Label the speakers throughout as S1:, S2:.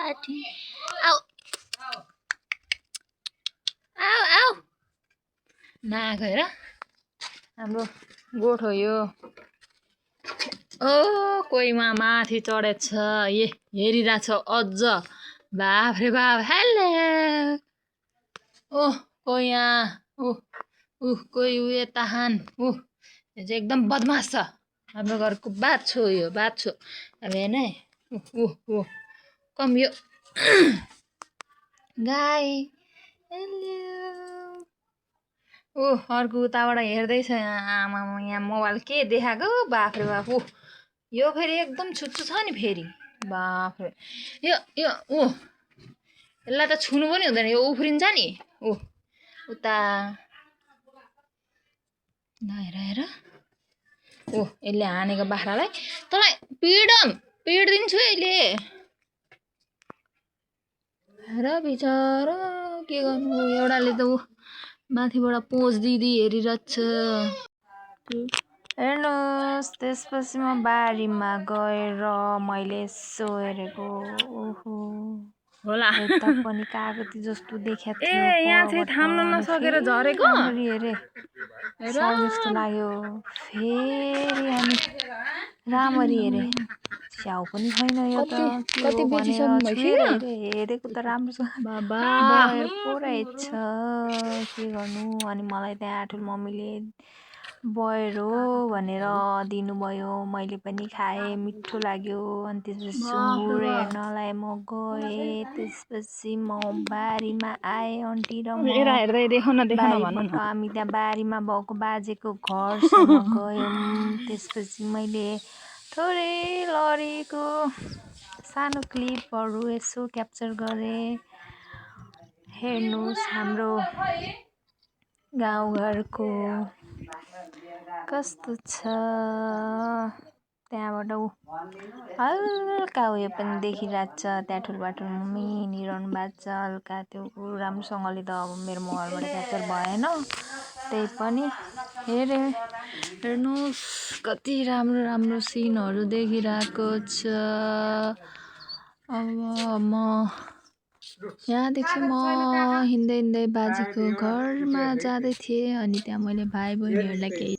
S1: party आऊ आऊ आऊ नआएको हेर हाम्रो गोठो यो ओ कोही माथि चढेछ हेरिरहेछ अझ बाफ रे बाफ हेलो ओह कोही यहाँ कोही यता हान यो चाहिँ एकदम बदमास छ हाम्रो घरको बाछो यो बाछो अब हेर्न है कम यो गाई हेलो अर्को उताबाट हेर्दैछ आमा यहाँ मोबाइल के देखाएको बाफ रे बाफ यो फेरि एकदम छुच्चो छ नि फेरि बाफ रे यो यसलाई त छुनु पनि हुँदैन यो उफ्रिन्छ नि उता हेर यसले हानेको बाख्रालाई तँलाई पिड्दिन्छु अहिले र बिचरा के गर्नु एउटाले त माथिबाट पोज दिदी हेरिरहेछ हेर्नुहोस् त्यसपछि म बारीमा गएर मैले यसो हेरेको ओहो होला यता पनि कागती जस्तो देख्या थियो यहाँ चाहिँ थाम्न नसकेर झरेको हेरे जस्तो लाग्यो फेरि अनि राम्ररी हेरे स्याउ पनि छैन यो त कति बेचिसम्म हेरेको त राम्रो छ बाबा पो रहेछ के गर्नु अनि मलाई त्यहाँ ठुलो मम्मीले बयर हो भनेर दिनुभयो मैले पनि खाएँ मिठो लाग्यो अनि त्यसपछि सुँगुर हेर्नलाई म गएँ त्यसपछि म बारीमा आएँ आन्टी र म हामी त्यहाँ बारीमा भएको बाजेको घरसम्म गयौँ त्यसपछि मैले थोरै लरीको सानो क्लिपहरू यसो क्याप्चर गरेँ हेर्नुहोस् हाम्रो गाउँघरको कस्तो छ त्यहाँबाट हल्का उयो पनि देखिरहेछ त्यहाँ ठुलबाट मम्मी हिँडिरहनु भएको छ हल्का त्यो राम्रोसँगले त अब मेरो मोबाइलबाट क्याप्चर भएन त्यही पनि हेर्नुहोस् कति राम्रो सिनहरू देखिरहेको छ अब म यहाँदेखि म हिँड्दै बाजेको घरमा जाँदै थिएँ अनि त्यहाँ मैले भाइ बहिनीहरूलाई केही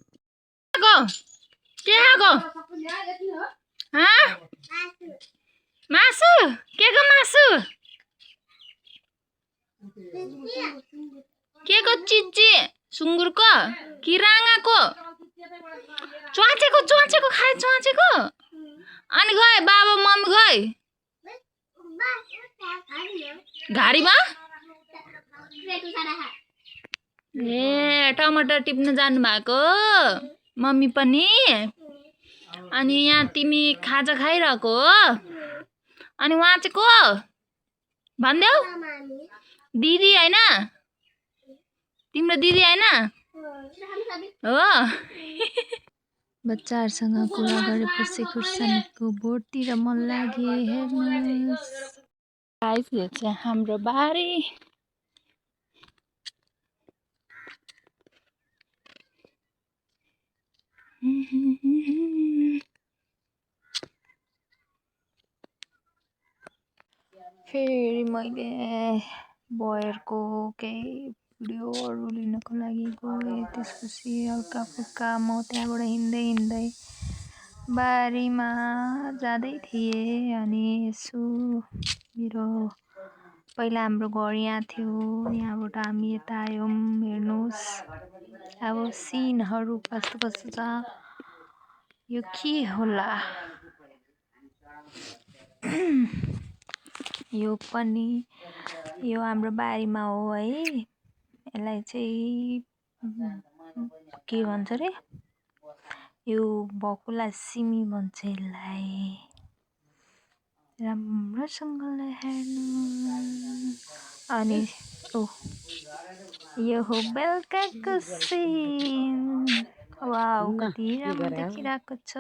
S1: मासु के को मासु के को चिजी सुँगुरको कि राँगाको च्वाचेको खाए च्वाचेको अनि गए बाबा मम्मी गए घारीमा टमाटर टिप्न जानु भएको मम्मी पनि अनि यहाँ तिमी खाजा खाइरहेको हो अनि उहाँ चाहिँ को भन्देऊ दिदी हैन तिम्रो दिदी हैन हो बच्चाहरूसँग कुरा गरेपछि खुर्सानीको बोटतिर मन लागे हेर्नुहोस् गाइस यो चाहिँ हाम्रो बारी फेरि मैले बयरको केही भिडियोहरू लिनको लागि गएँ त्यसपछि हल्का फुल्का म त्यहाँबाट हिँड्दै बारीमा जाँदै थिएँ अनि यसो मेरो पहिला हाम्रो घर यहाँ थियो यहाँबाट हामी यता आयौँ हेर्नुहोस् अब सिनहरू कस्तो छ यो के होला यो पनि यो हाम्रो बारीमा हो है यसलाई चाहिँ के भन्छ रे यो भकुला सिमी भन्छ यसलाई राम्रोसँगले हेर्नु अनि यो हो बेलुकाको सिन वाउ कति राम्रो देखिरहेको छ